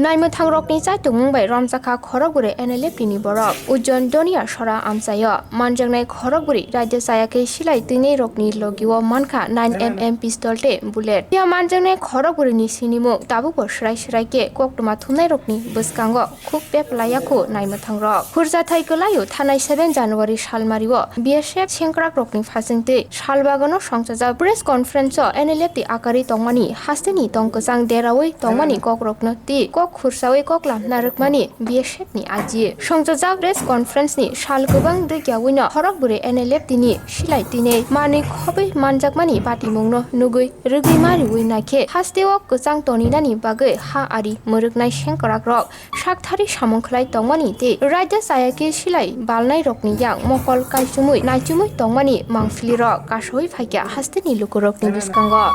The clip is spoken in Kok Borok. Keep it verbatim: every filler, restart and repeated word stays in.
Naimwthangrokni chaitungmung bai romjakha khorokbwrwi N L F T ni borok. Ujjon Donia sora amchaio manjaknai khorokbwrwi raida chayakhe silai twinai rokni logio mankha nine M M pistol tei bullet. Phiya manjaknai khorokbwrwini sinimung tabukbo swrai swrai khe koktwma thumnairokni bwskango khuk peplaiya kho naimwthangrok. Khurjathai kwlaio thanai seven January salmario B S F sengkrakrokni phasingtwi salbagano songchajak press conference-o N L F T akarwi tongmani hasteni tong kwchang deraui tongmani kokrokno tei kok khursaui koklam narwkmani B S F ni aji. Songchajak press conference-ni sal kwbang rwkyawino khorokbwrwi N L F T ni silai twinai manwi khobwi manjakmani patimungno nugwi rwgwi mariui naikhe hasteo kwchang toninani bagwi ha ari mwrwknai sengkrakrok sakthari samung khlai tongmani tei raida chayakhe silai balnairokni yang mokol kaichumui naichumui tongmani mangpilirok kasaui phaikha hasteni lukurokni bwskango.